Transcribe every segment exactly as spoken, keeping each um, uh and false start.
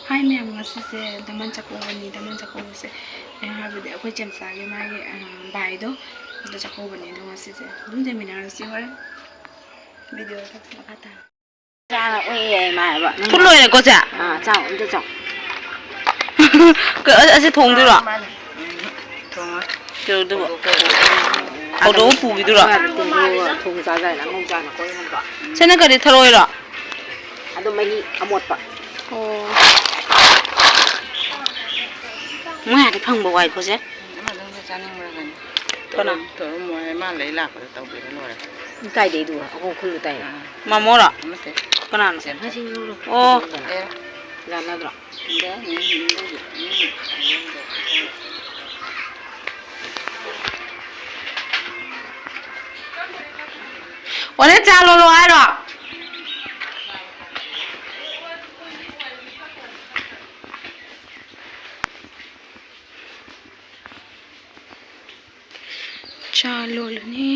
ꯍꯥꯏ ꯃꯌꯥꯝ, ꯉꯁꯤꯁꯦ ꯗꯃꯟ ꯆꯥꯛꯀꯧꯕꯅꯤ꯫ ꯗꯃꯟ ꯆꯥꯛꯀꯧꯕꯁꯦ ꯑꯩ ꯍꯥꯏꯕꯗꯤ ꯑꯩꯈꯣꯏ ꯆꯦꯝꯆꯥꯒꯤ ꯃꯥꯒꯤ, ꯑ, ꯕꯥꯏꯗꯣ ꯑꯗꯨ ꯆꯥꯛꯀꯧꯕꯅꯤ꯫ ꯑꯗꯣ ꯉꯁꯤꯁꯦ ꯑꯗꯨꯝ ꯌꯦꯡꯃꯤꯟꯅꯔꯁꯤ ꯍꯣꯔꯦꯟ ꯚꯤꯗꯤꯑꯣꯗ ꯃꯈꯥ ꯇꯥꯅ꯫ ꯆꯥꯅ ꯑꯣꯛꯑꯦ ꯍꯥꯏ ꯃꯥ ꯍꯥꯏꯕ꯫ ꯐꯨꯠ ꯂꯣꯏꯔꯦꯀꯣ, ꯆꯦ? ꯑꯥ, ꯆꯥꯎ, ꯑꯝꯇ ꯆꯥꯎ꯫ ꯀ-, ꯑ-, ꯑꯁꯤ ꯊꯣꯡꯗꯣꯏꯔꯣ? ꯃꯥꯅꯦ꯫ ꯎꯝ, ꯊꯣꯡꯉꯣ꯫ ꯀꯩꯅꯣꯗꯨꯕꯨ? ꯍꯧꯗꯣꯛꯑꯒ ꯄꯨꯈꯤꯗꯣꯏꯔꯣ? ꯊꯣꯡꯉꯒ ꯊꯣꯡ ꯆꯥꯖꯥꯏꯅ ꯉꯧ ꯆꯥꯅ ꯀꯣꯏ ꯉꯝꯗ꯭ꯔꯣ? ꯁꯤ ꯅꯪ ꯀꯔꯤ, ꯊꯔꯣꯏꯔꯣ? ꯑꯗꯨ ꯃꯍꯤ ꯑꯃꯣꯠꯄ꯫ ꯑꯣ꯫ ꯃꯣꯏ ꯑꯥꯗ ꯐꯪꯕ ꯋꯥꯏꯀꯣ, ꯆꯦ? ꯑꯃꯗꯪꯗ ꯆꯥꯅꯤꯡꯕ꯭ꯔꯥ ꯀꯩꯅꯣ? ꯀꯅꯥ? ꯇꯧꯔꯝ-, ꯇꯧꯔꯝꯃꯣꯏ꯫ ꯃꯥ ꯂꯩ ꯂꯥꯛꯄꯗ ꯇꯧꯕꯤꯔ ꯂꯣꯏꯔꯦ꯫ ꯀꯥꯏꯗꯩꯗꯨꯕꯨ? ꯑꯩꯈꯣꯏ ꯎꯈ꯭ꯔꯨꯜꯗ ꯇꯥꯏꯅꯦ꯫ ꯑꯥ꯫ ꯃꯃꯣꯔꯣ? ꯅꯠꯇꯦ꯫ ꯀꯅꯥꯅꯣ? ꯆꯦꯟ-, ꯑꯣ꯫ ꯌꯥꯅꯗ꯭ꯔꯣ? ꯁꯤꯗ ꯃꯤ ꯌꯨꯝꯕꯨꯒꯤ ꯃꯤ ꯑꯣꯅꯦ ꯆꯥ ꯂꯣꯜꯂꯣ ꯍꯥꯏꯔꯣ? ꯆꯥ ꯂꯣꯜꯂꯅꯤ꯫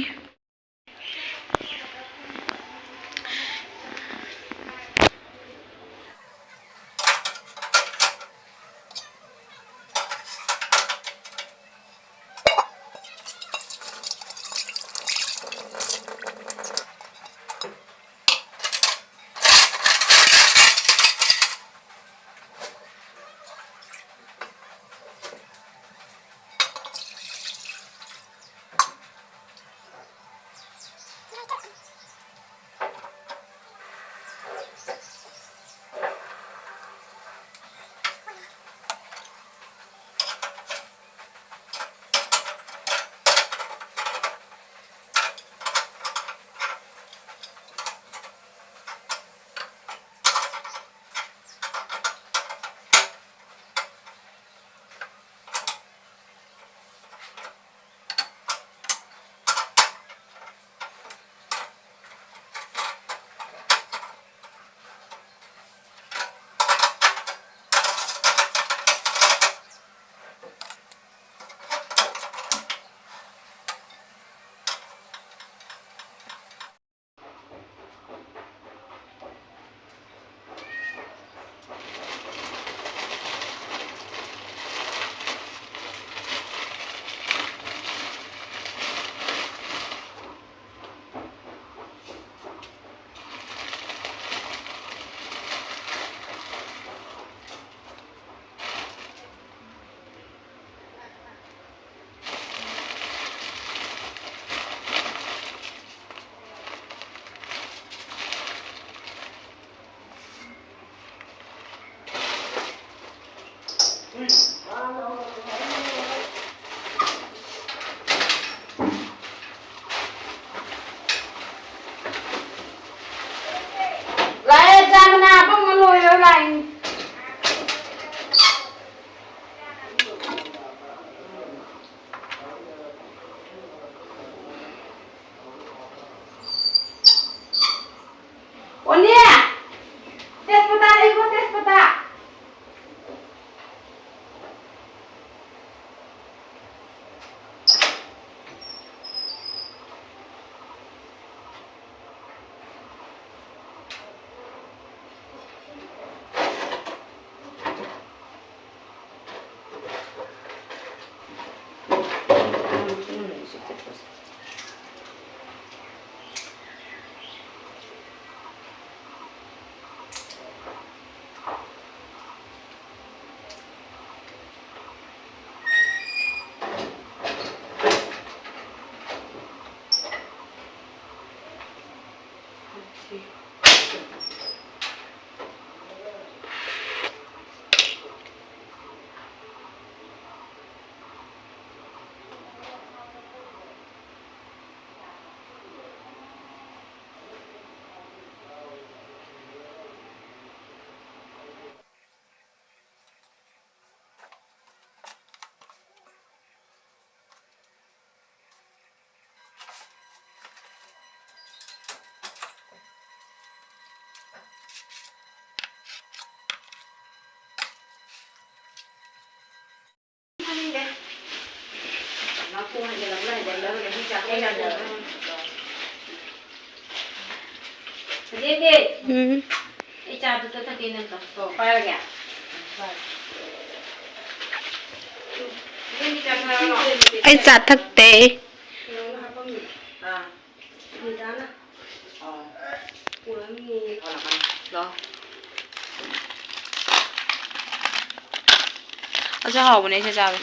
ꯑꯣꯅꯦ! ꯇꯦꯖꯄꯇꯥ ꯂꯩꯀꯣ, ꯇꯦꯖꯄꯇꯥ꯫ ꯎꯝ꯫ ꯑꯩ ꯆꯥꯗꯨ ꯊꯛꯀꯦ ꯅꯪ ꯀꯞ-, ꯀꯣ, ꯄꯥꯏꯔꯒꯦ꯫ ꯅꯪꯗꯤ ꯆꯥ ꯊꯛꯑꯔꯣꯏ? ꯑꯩ ꯆꯥ ꯊꯛꯇꯦ꯫ ꯑꯥ꯫ ꯂꯥꯛꯑꯣ꯫ ꯑꯁꯤ ꯍꯥꯎꯕꯅꯦ, ꯑꯩꯁꯦ ꯆꯥꯒꯦ꯫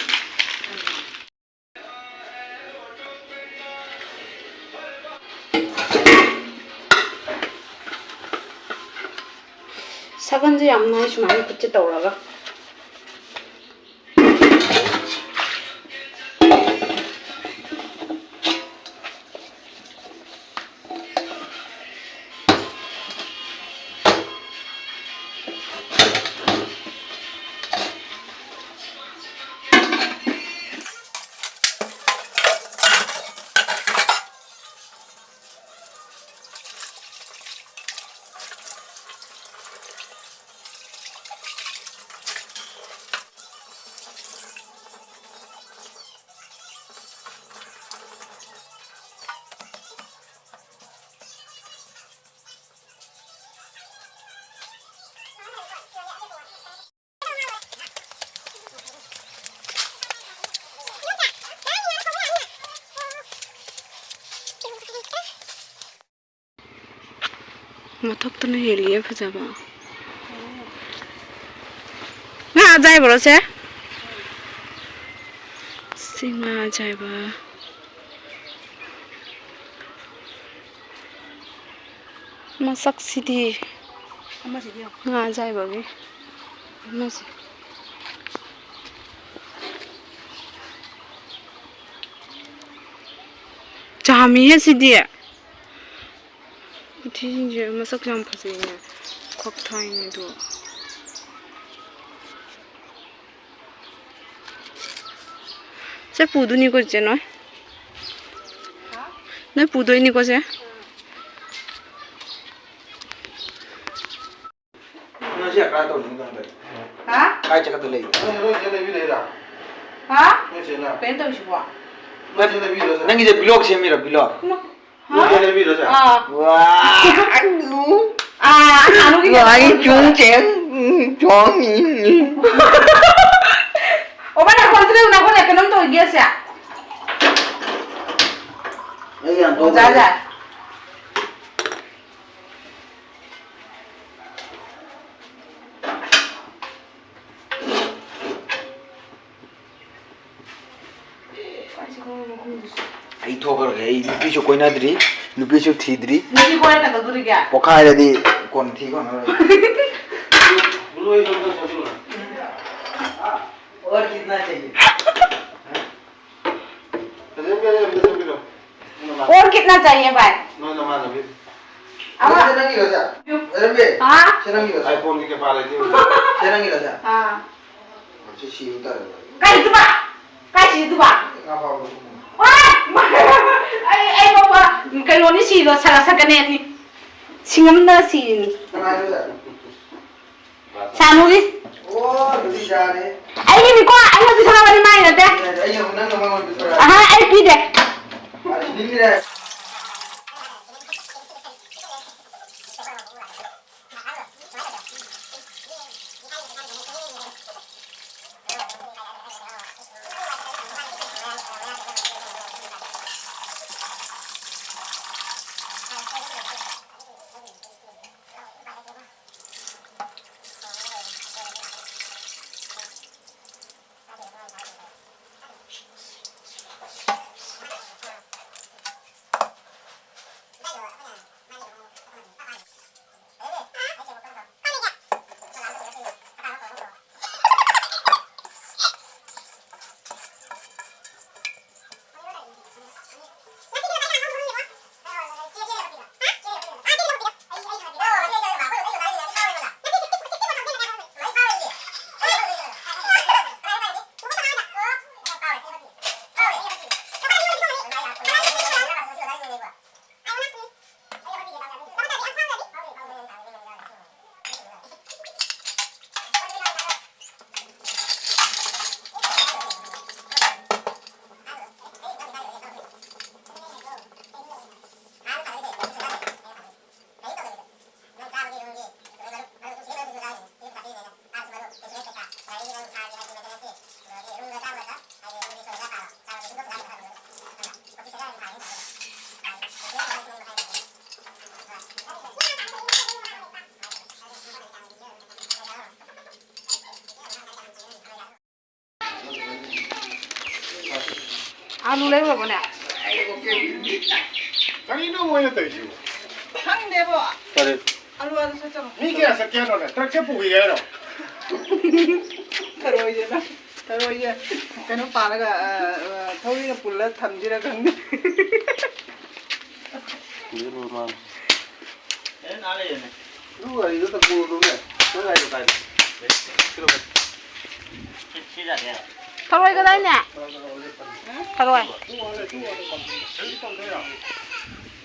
ꯁꯒꯟꯁꯦ ꯌꯥꯝ ꯅꯥꯏ ꯁꯨꯃꯥꯏꯅ ꯈꯨꯠꯁꯦ ꯇꯧꯔꯒ꯫ ꯃꯊꯛꯇꯅ ꯍꯦꯜꯂꯤꯌꯦ ꯐꯖꯕ꯫ ꯉꯥ ꯑꯖꯥꯏꯕꯔꯣ ꯁꯦ? ꯁꯤ ꯉꯥ ꯑꯖꯥꯏꯕ꯫ ꯃꯁꯛꯁꯤꯗꯤ꯫ ꯑꯃꯁꯤꯗꯤ ꯌꯦꯡꯉꯣ꯫ ꯉꯥ ꯑꯖꯥꯏꯕꯒꯤ ꯑꯃꯁꯦ꯫ ꯆꯥꯝꯃꯤꯍꯦ ꯁꯤꯗꯤ꯫ ꯃꯊꯤꯁꯤꯡꯁꯦ ꯃꯁꯛ ꯌꯥꯝ ꯐꯖꯩꯅꯦ꯫ ꯈꯣꯛ ꯊꯥꯏꯅꯦ ꯑꯗꯣ꯫ ꯁꯦ ꯄꯨꯗꯣꯏꯅꯤꯀꯣ ꯆꯦ ꯅꯣꯏ? ꯅꯣꯏ ꯄꯨꯗꯣꯏꯅꯤꯀꯣ ꯁꯦ? ꯅꯪ ꯁꯤ ꯀꯥꯏ ꯇꯧꯅꯤ ꯅꯪ ꯇꯧꯔꯤ? ꯍꯥ? ꯀꯥꯏ ꯆꯠꯀꯗ ꯂꯩꯕ? ꯅꯪ ꯅꯣꯏ ꯆꯦ ꯂꯩꯕꯤꯗꯣꯏꯔꯥ? ꯍꯥ? ꯅꯣꯏ ꯆꯦꯅ? ꯀꯩꯅꯣ ꯇꯧꯔꯤꯁꯤꯕꯣ? ꯅꯣꯏ ꯆꯦ ꯂꯩꯕꯤꯔꯣ ꯆꯦ? ꯅꯪꯒꯤꯁꯦ vlog ꯁꯦꯝꯃꯤꯔꯣ, vlog? ꯍꯥ? ꯅꯣꯏ ꯆꯦ ꯂꯩꯕꯤꯔꯣ ꯆꯦ? ꯑꯥ꯫ ꯋꯥ! ꯑꯥ, ꯑꯁꯥꯅꯨꯒꯤ ꯋꯥ, ꯑꯩ ꯆꯨꯝ ꯆꯦ꯫ ꯎꯝ, ꯆꯣꯡ꯫ ꯑꯣ, ꯃꯥ ꯅꯥꯀꯣꯡꯁꯤꯗ ꯅꯥꯀꯣꯡꯗ ꯀꯩꯅꯣꯝ ꯇꯧꯔꯤꯒꯦ ꯑꯁꯦ꯫ ꯑꯩ ꯌꯥꯝ ꯑꯣ, ꯇꯧꯈ꯭ꯔꯦ꯫ ꯖꯥ, ꯖꯥ꯫ ꯑꯩ ꯊꯣꯛꯈ꯭ꯔꯒꯦ꯫ ꯑꯩ ꯅꯨꯄꯤꯁꯨ ꯀꯣꯏꯅꯗ꯭ꯔꯤ, ꯅꯨꯄꯤꯁꯨ ꯊꯤꯗ꯭ꯔꯤ꯫ ꯅꯨꯄꯤ ꯀꯣꯏꯔ ꯀꯩꯗꯧꯗꯣꯔꯤꯒꯦ? ꯄꯣꯛꯈꯥꯏꯔꯗꯤ ꯀꯣꯟꯅ ꯊꯤ ꯐꯪꯉꯔꯣꯏ꯫ और कितना चाहिए? ꯐꯖꯅ ꯄꯤꯔꯛꯑꯦ, ꯐꯖꯅ ꯄꯤꯔꯛꯑꯣ꯫ ꯅꯣꯏ ꯅꯃꯥꯟꯅꯕꯤ꯫ और कितना चाहिए भाई? ꯅꯣꯏ ꯅꯃꯥꯟꯅꯕꯤ꯫ ꯑꯃ꯫ ꯁꯤ ꯅꯪꯒꯤꯔꯣ ꯁꯦ? ꯌꯨꯝ꯫ ꯂꯩꯔꯝꯕꯤ꯫ ꯍꯥ? ꯁꯤ ꯅꯪꯒꯤꯔꯣ ꯁꯦ? iPhone ꯒꯤ ꯀꯦꯄꯥ ꯂꯩꯇꯦ꯫ ꯁꯤ ꯅꯪꯒꯤꯔꯣ ꯁꯦ? ꯑꯥ꯫ ꯁꯤ ꯁꯤꯕ ꯇꯥꯔꯦ꯫ ꯀꯔꯤꯗꯨꯕ? ꯀꯥꯏ ꯁꯤꯗꯨꯕ? ꯉꯥ ꯐꯥꯕ꯫ ꯑꯣꯏ! ꯑꯩ, ꯑꯩ ꯐꯥꯎꯕ ꯀꯩꯅꯣꯅꯤ ꯁꯤꯗꯣ, ꯁꯔ ꯁꯀꯅꯦꯟꯅꯤ꯫ ꯁꯤꯡꯉꯝꯅ ꯁꯤꯔꯤꯅꯤ꯫ ꯀꯅꯥꯒꯤꯅꯣ ꯁꯦ? ꯁꯥꯅꯨꯒꯤ꯫ ꯑꯣ, ꯑꯗꯨꯗꯤ ꯌꯥꯔꯦ꯫ ꯑꯩꯒꯤꯅꯤꯀꯣ, ꯑꯩꯅ ꯄꯤꯊꯣꯔꯛꯄꯅꯤ, ꯃꯥꯒꯤ ꯅꯠꯇꯦ꯫ ꯌꯥꯔꯦ, ꯑꯩꯅ ꯑꯃꯨꯛ ꯅꯪꯅ ꯃꯉꯣꯟꯗ ꯄꯤꯊꯣꯔꯛꯑꯒꯦ꯫ ꯑꯍꯥ, ꯑꯩ ꯄꯤꯗꯦ꯫ ꯌꯥꯔꯦ, ꯁꯤꯗꯤ ꯄꯤꯔꯦ꯫ ꯑꯂꯨ ꯂꯩꯔꯨꯔꯕꯅꯦ? ꯀꯔꯤꯅꯣ ꯃꯣꯏꯅ ꯇꯧꯔꯤꯁꯤꯕꯣ? ꯈꯪꯗꯦꯕꯣ꯫ ꯀꯔꯤ? ꯑꯂꯨ ꯑꯗꯨ ꯁꯠ ꯆꯠꯂꯣ꯫ ꯃꯤ ꯀꯌꯥ ꯆꯠꯀꯦ ꯍꯥꯏꯅꯣꯅꯦ? ꯇ꯭ꯔꯛꯁꯦ ꯄꯨꯈꯤꯒꯦ ꯍꯥꯏꯔꯣ? ꯊꯔꯣꯏꯁꯦ ꯅꯪ, ꯊꯔꯣꯏꯁꯦ ꯀꯩꯅꯣ ꯄꯥꯜꯂꯒ, ꯑ, ꯑ, ꯊꯧꯔꯤꯅ ꯄꯨꯜꯂ ꯊꯝꯁꯤꯔ ꯈꯪꯗꯦ꯫ ꯄꯨꯈꯤꯒꯅꯨ ꯃꯥꯅ꯫ ꯑꯗꯨ ꯒꯥꯔꯤꯗꯣ ꯇꯛꯄꯨꯔꯣꯗꯣꯅꯦ꯫ ꯅꯪ ꯒꯥꯔꯤꯗꯣ ꯀꯥꯏꯗ? ꯊꯔꯣꯏ ꯀꯗꯥꯏꯅꯦ? ꯊꯔꯣꯏ꯫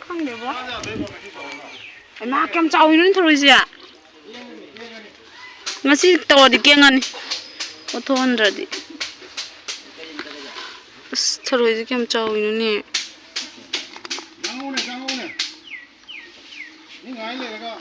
ꯈꯪꯗꯦꯕꯣ꯫ ꯍꯩꯃꯥ, ꯀꯌꯥꯝ ꯆꯥꯎꯋꯤꯅꯣ ꯊꯔꯣꯏꯁꯦ? ꯉꯁꯤ ꯇꯧꯔꯗꯤ ꯀꯦꯡꯉꯅꯤ꯫ ꯑꯣꯠꯊꯣꯛꯍꯟꯗ꯭ꯔꯗꯤ꯫ ꯑꯁ, ꯊꯔꯣꯏꯁꯦ ꯀꯌꯥꯝ ꯆꯥꯎꯋꯤꯅꯣꯅꯦ? ꯆꯪꯉꯛꯎꯅꯦ, ꯆꯪꯉꯛꯎꯅꯦ꯫ ꯃꯤ ꯉꯥꯏ ꯂꯩꯔꯒ꯫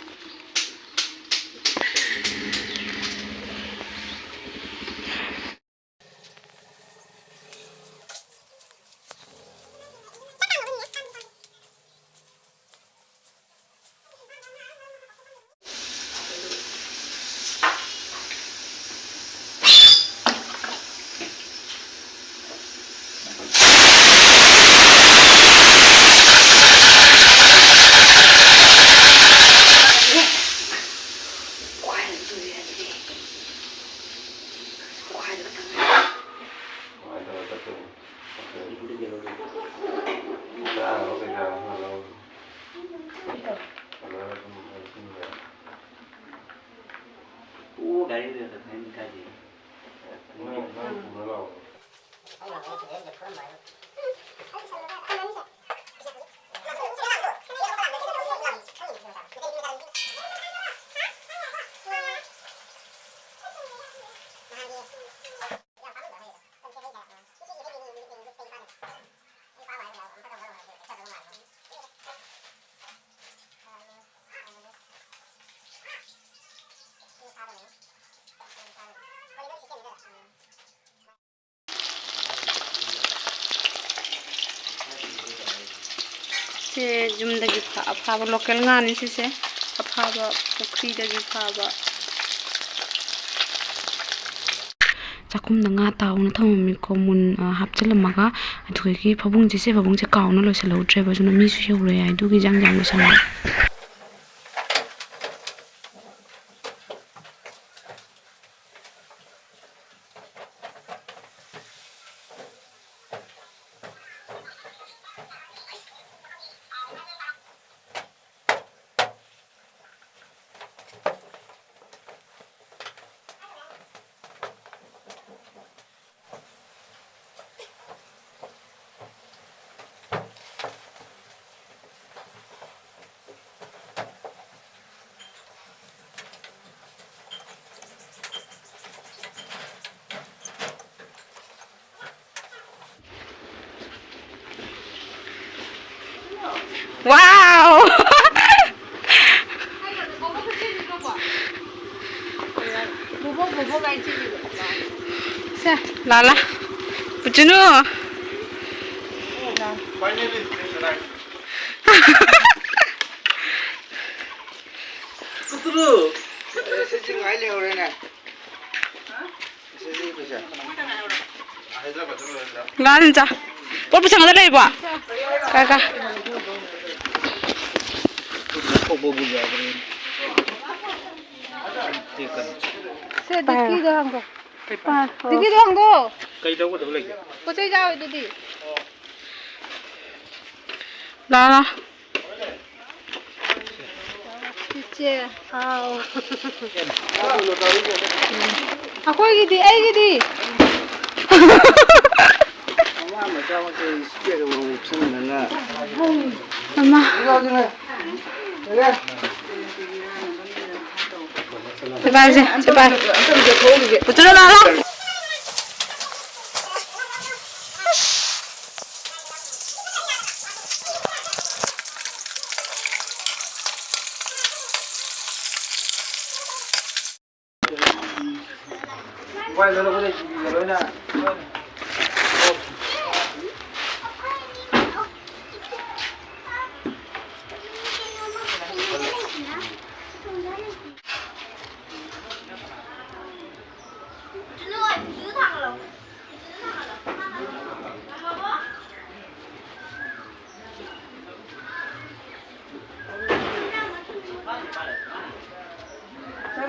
ꯁꯦ ꯌꯨꯝꯗꯒꯤ ꯐꯥ-, ꯑꯐꯥꯕ local ꯉꯥꯅꯤ ꯁꯤꯁꯦ꯫ ꯑꯐꯥꯕ ꯄꯨꯈ꯭ꯔꯤꯗꯒꯤ ꯐꯥꯕ꯫ ꯆꯥꯛꯈꯨꯝꯗ ꯉꯥ ꯇꯥꯎꯅ ꯊꯝꯃꯝꯃꯤꯀꯣ, ꯃꯨꯟ, ꯑ, ꯍꯥꯞꯆꯤꯜꯂꯝꯃꯒ꯫ ꯑꯗꯨꯗꯒꯤ ꯐꯕꯨꯡꯁꯦ, ꯁꯦ ꯐꯕꯨꯡꯁꯦ ꯀꯥꯎꯅ ꯂꯣꯏꯁꯤꯜꯍꯧꯗ꯭ꯔꯦꯕ, ꯑꯗꯨꯅ ꯃꯤꯁꯨ ꯌꯧꯔꯦ ꯍꯥꯏ, ꯑꯗꯨꯒꯤ ꯖꯥꯡ ꯖꯥꯡ ꯂꯣꯏꯁꯤꯜꯂꯦ꯫ Wow! ꯁꯦ, ꯂꯥꯂꯥ꯫ ꯄꯨꯆꯅꯨ꯫ ꯂꯥꯂꯥ, ꯆꯥ꯫ ꯄꯣꯠ ꯄꯨꯁꯟꯒꯗ ꯂꯩꯕꯣ? ꯀꯥ, ꯀꯥ꯫ ꯁꯦ, ꯗꯤꯛꯀꯤꯗꯣ ꯍꯥꯡꯗꯣ꯫ ꯗꯤꯛꯀꯤꯗꯣ ꯍꯥꯡꯗꯣ꯫ ꯀꯩ ꯇꯧꯒꯗꯕ ꯂꯩꯒꯦ? ꯄꯣꯠ ꯆꯩ ꯌꯥꯎꯋꯦ ꯑꯗꯨꯗꯤ꯫ ꯂꯥ, ꯂꯥ꯫ ꯏꯆꯦ, ꯍꯥꯎ꯫ ꯑꯩꯈꯣꯏꯒꯤꯗꯤ, ꯑꯩꯒꯤꯗꯤ꯫ ꯃꯃꯥ ꯃꯆꯥ ꯃꯆꯩ ꯏꯁꯄꯦꯛ ꯑꯃꯃꯝ ꯎꯞꯁꯟꯗꯅ꯫ ꯑꯃ꯫ ꯁꯦ ꯄꯥꯏꯁꯦ, ꯁꯦ ꯄꯥꯏ꯫ ꯄꯨꯠꯇꯨꯅ ꯂꯥꯛꯑꯣ꯫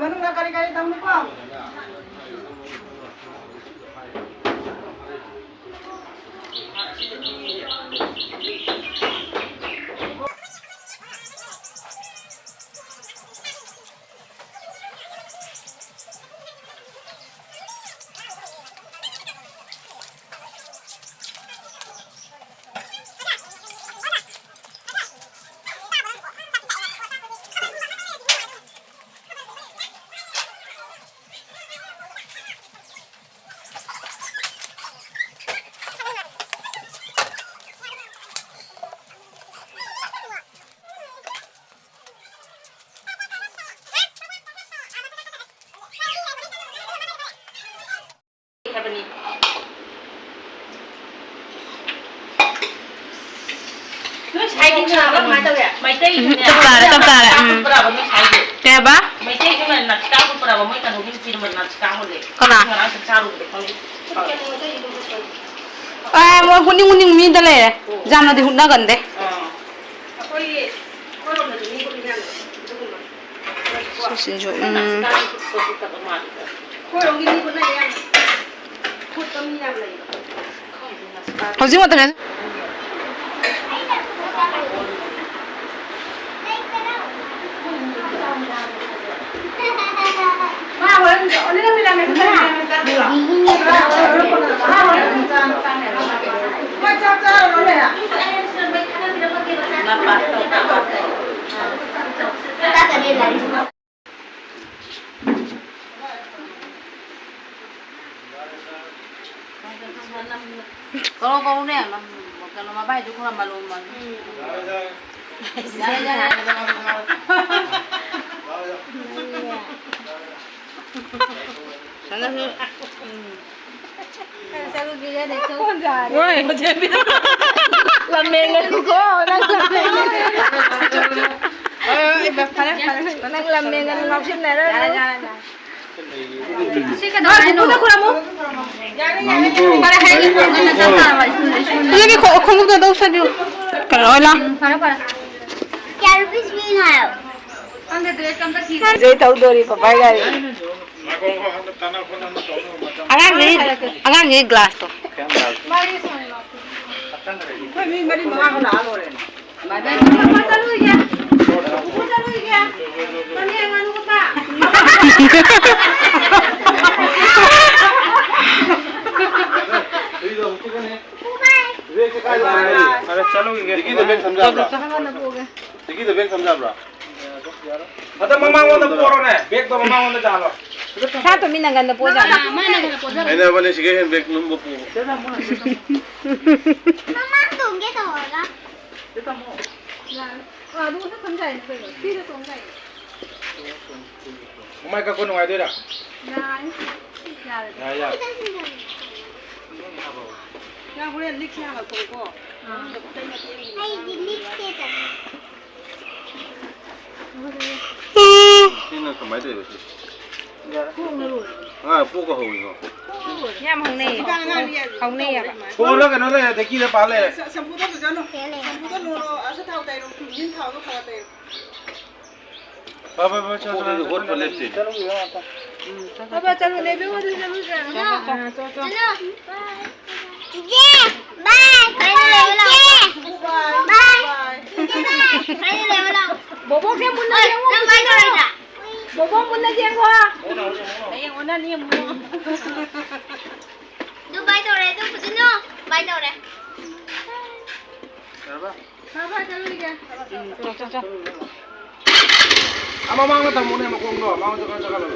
ꯃꯅꯨꯡꯗ ꯀꯔꯤ ꯀꯔꯤ ꯇꯝꯃꯤꯀꯣ? ꯍꯥꯏꯕꯅꯤ꯫ ꯅꯣꯏ ꯁꯥꯏꯗꯤ ꯉꯥꯕ ꯀꯃꯥꯏꯅ ꯇꯧꯋꯦ? ꯃꯩꯇꯩꯁꯨꯅꯦ꯫ ꯎꯝ, ꯆꯞ ꯆꯥꯔꯦ, ꯆꯞ ꯆꯥꯔꯦ, ꯎꯝ꯫ ꯄꯨꯔꯛꯑꯕ ꯅꯣꯏ ꯁꯥꯏꯗꯤ? ꯀꯩ ꯍꯥꯏꯕ? ꯃꯩꯇꯩꯁꯨꯅꯦ ꯅꯥꯆꯤꯀꯥꯡ ꯄꯨꯔꯛꯑꯕ, ꯃꯣꯏ ꯀꯩꯅꯣꯒꯤ ꯅꯨꯄꯤꯗꯣ ꯅꯥꯆꯤꯀꯥꯡ ꯍꯣꯜꯂꯦ꯫ ꯀꯅꯥ? ꯉꯔꯥꯡ ꯆꯥꯛ ꯆꯥꯔꯨꯕꯗꯣ ꯈꯪꯗꯦ꯫ ꯑꯦ, ꯃꯣꯏ ꯍꯨꯅꯤꯡ ꯍꯨꯅꯤꯡ ꯃꯤꯗ ꯂꯩꯔꯦ꯫ ꯌꯥꯝꯅꯗꯤ ꯍꯨꯠꯅꯒꯟꯗꯦ꯫ ꯑꯥ꯫ ꯑꯩꯈꯣꯏꯒꯤ, ꯑꯩꯈꯣꯏꯔꯣꯝꯗꯗꯤ ꯃꯤ ꯍꯨꯠꯂꯤ ꯌꯥꯝꯅ ꯑꯗꯨꯒꯨꯝꯕ꯫ ꯁꯤꯁꯤꯁꯨ, ꯎꯝ꯫ ꯑꯩꯈꯣꯏꯔꯣꯝꯒꯤ ꯃꯤ ꯍꯨꯠꯅ ꯌꯥꯝ ꯍꯨꯠꯄ ꯃꯤ ꯌꯥꯝ ꯂꯩꯕ꯫ ꯍꯧꯖꯤꯛ ꯃꯇꯝꯗ ꯀꯧꯔꯣ, ꯀꯧꯔꯣꯅꯦ, ꯀꯩꯅꯣ, ꯃꯕꯥꯏꯗꯨ ꯈꯔ ꯃꯂꯣꯝ ꯃꯂꯣꯝ꯫ ꯌꯥꯔꯦ, ꯌꯥꯔꯦ꯫ ꯁꯅꯥꯁꯨ, ꯎꯝ꯫ ꯍꯣꯏ꯫ ꯂꯝꯃꯦꯡꯒꯅꯨꯀꯣ, ꯅꯪ ꯂꯝꯃꯦꯡꯒꯅꯨ꯫ ꯍꯣꯏ, ꯍꯣꯏ, ꯏꯃꯥ, ꯐꯔꯦ, ꯐꯔꯦ꯫ ꯅꯪ ꯂꯝꯃꯦꯡꯒꯅꯨ, ꯉꯥꯎꯁꯤꯟꯅꯔꯅꯨ꯫ ꯌꯥꯔꯦ, ꯌꯥꯔꯦ, ꯌꯥꯔꯦ꯫ ꯁꯤ ꯀꯩꯗꯧꯔꯦ ꯍꯥꯏꯅꯣ? ꯈꯨꯠꯅ ꯈꯨꯔꯝꯃꯨ꯫ ꯐꯔꯦ, ꯍꯌꯦꯡ ꯉꯟꯅ ꯆꯥꯛ ꯆꯥꯔꯕ? ꯁ꯭ꯀꯨꯜꯗ, ꯁ꯭ꯀꯨꯜꯗ꯫ ꯑꯗꯨꯗꯤ ꯈꯣ-, ꯈꯣꯡꯎꯞꯇꯣ ꯑꯗꯨꯝ ꯎꯞꯁꯟꯕꯤꯌꯨ꯫ ꯀꯩꯅꯣ, ꯑꯣꯏ ꯂꯥꯎ꯫ ꯎꯝ, ꯐꯔꯦ, ꯐꯔꯦ꯫ ꯀꯌꯥ ꯔꯨꯄꯤꯁ ꯄꯤꯅꯣ ꯍꯥꯏꯌꯣ꯫ ꯏꯟꯖꯣꯏ ꯇꯧꯗꯣꯔꯤ ꯄꯄꯥꯏ ꯒꯥꯔꯤ꯫ ꯑꯉꯥꯡꯒꯤ, ꯑꯉꯥꯡꯒꯤ ꯒ꯭ꯂꯥꯁꯇꯣ꯫ ꯑꯩꯈꯣꯏ ꯃꯤ ꯃꯔꯤ ꯃꯉꯥ ꯂꯥꯛꯑ ꯂꯣꯏꯔꯦ꯫ ꯆꯠꯂꯨꯏꯒꯦ꯫ ꯆꯠꯂꯨꯏꯒꯦ꯫ ꯆꯠꯂꯨꯏꯒꯦ꯫ ꯐꯔꯦ, ꯆꯠꯂꯨꯈꯤꯒꯦ꯫ ꯗꯤꯛꯀꯤꯗ ꯕꯦꯛ ꯊꯝꯖꯕ꯭ꯔꯥ? ꯗꯤꯛꯀꯤꯗ ꯕꯦꯛ ꯊꯝꯖꯕ꯭ꯔꯥ? ꯑꯗꯣ ꯃꯃꯥꯡꯂꯣꯝꯗ ꯄꯣꯔꯣꯅꯦ, ꯕꯦꯛꯇꯣ ꯃꯃꯥꯡꯂꯣꯝꯗ ꯆꯥꯍꯜꯂꯣ꯫ ꯁꯥ ꯇꯣꯝꯕꯤ ꯅꯪꯒꯟꯗ ꯄꯣꯖꯥꯅꯤ꯫ ꯍꯥꯏꯅꯕꯅꯦ, ꯁꯤꯒ ꯍꯦꯟ ꯕꯦꯛ ꯂꯨꯝꯕ ꯄꯨ꯫ ꯃꯃꯥꯡ ꯇꯣꯡꯒꯦ ꯇꯧꯔꯒ꯫ ꯑꯗꯨꯒ ꯊꯝꯖꯥꯏꯅꯦ ꯀꯩꯅꯣ, ꯁꯤꯗ ꯇꯣꯡꯖꯥꯏꯅꯦ꯫ ꯃꯃꯥꯏ ꯀꯛꯄ ꯅꯨꯡꯉꯥꯏꯗꯣꯏꯔꯥ? ꯌꯥꯔꯅꯤ꯫ ꯌꯥꯔꯦ꯫ ꯌꯥꯔꯦ, ꯌꯥꯔꯦ꯫ ꯅꯪ ꯍꯣꯔꯦꯟ ꯂꯤꯛꯁꯦ ꯍꯥꯟꯅ ꯂꯧꯊꯣꯛꯎꯀꯣ꯫ ꯑꯩꯗꯤ ꯂꯤꯛꯁꯦ ꯇꯧ꯫ ꯁꯤꯅ ꯀꯃꯥꯏꯅ ꯇꯧꯔꯤꯕ ꯁꯤ? ꯑꯉꯥꯡ ꯄꯣꯛꯀ ꯍꯧꯔꯤꯅꯣ? ꯌꯥꯝ ꯍꯧꯅꯩꯌꯦ꯫ ꯍꯧꯅꯩꯌꯦꯕ꯫ ꯁꯣꯔꯗ ꯀꯩꯅꯣ ꯂꯩꯔꯦ, ꯗꯦꯛꯀꯤꯗ ꯄꯥꯜ ꯂꯩꯔꯦ꯫ ꯁꯝꯄꯨꯗ ꯂꯨꯖꯅꯨ꯫ ꯁꯝꯄꯨꯗ ꯂꯨꯔꯣ, ꯑꯁ ꯊꯥꯎ ꯇꯩꯔꯣ, ꯊꯨꯝꯖꯤꯟ ꯊꯥꯎꯗꯣ ꯈꯔ ꯇꯩꯔꯣ꯫ ꯐ, ꯐ, ꯐ, ꯆꯠꯂꯣ, ꯆꯠꯂꯣ, ꯍꯣꯠꯄ ꯂꯦꯞꯇꯦ꯫ ꯐ, ꯐ, ꯆꯠꯂꯣ, ꯂꯦꯞꯄꯤꯌꯨ, ꯑꯗꯨ ꯆꯠꯂꯨꯁꯦ꯫ ꯆꯠꯂꯣ, ꯆꯠꯂꯣ꯫ ꯆꯤꯆꯦ, ꯕꯥꯏ, ꯀꯥꯏꯗ ꯂꯩꯕ ꯂꯥꯛꯑꯣ? ꯕꯥꯏ, ꯆꯤꯆꯦ, ꯕꯥꯏ, ꯀꯥꯏꯗ ꯂꯩꯕ ꯂꯥꯛꯑꯣ? ꯕꯣꯕꯣꯛꯁꯦ ꯃꯨꯟꯅ ꯌꯦꯡꯉꯣ, ꯅꯪ ꯀꯥꯏ ꯇꯧꯔꯤꯅꯣ? ꯕꯣꯕꯣꯛ ꯃꯨꯟꯅ ꯌꯦꯡꯉꯣ꯫ ꯍꯌꯦꯡ ꯑꯣꯟꯅꯅꯤ ꯑꯃꯨꯛ꯫ ꯑꯗꯨ ꯕꯥꯏ ꯇꯧꯔꯦ, ꯑꯗꯨ ꯐꯖꯅ ꯕꯥꯏ ꯇꯧꯔꯦ꯫ ꯌꯥꯔꯕ? ꯐꯔꯦ, ꯐꯔꯦ, ꯆꯠꯂꯨꯔꯤꯒꯦ꯫ ꯎꯝ, ꯆꯣ, ꯆꯣ, ꯆꯣ꯫ ꯑꯥ, ꯃꯃꯥꯡꯗ ꯊꯝꯃꯨꯅꯦ, ꯃꯈꯣꯡꯗꯣ꯫ ꯃꯃꯥꯡꯗ ꯈꯔ ꯆꯠꯍꯜꯂꯣ꯫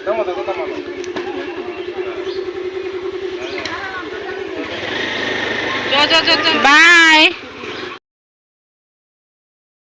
ꯅꯪ ꯃꯊꯛꯇ ꯊꯝꯃꯣ꯫ ꯆꯣ, ꯆꯣ, ꯆꯣ, ꯆꯣ꯫ ꯕꯥꯏ꯫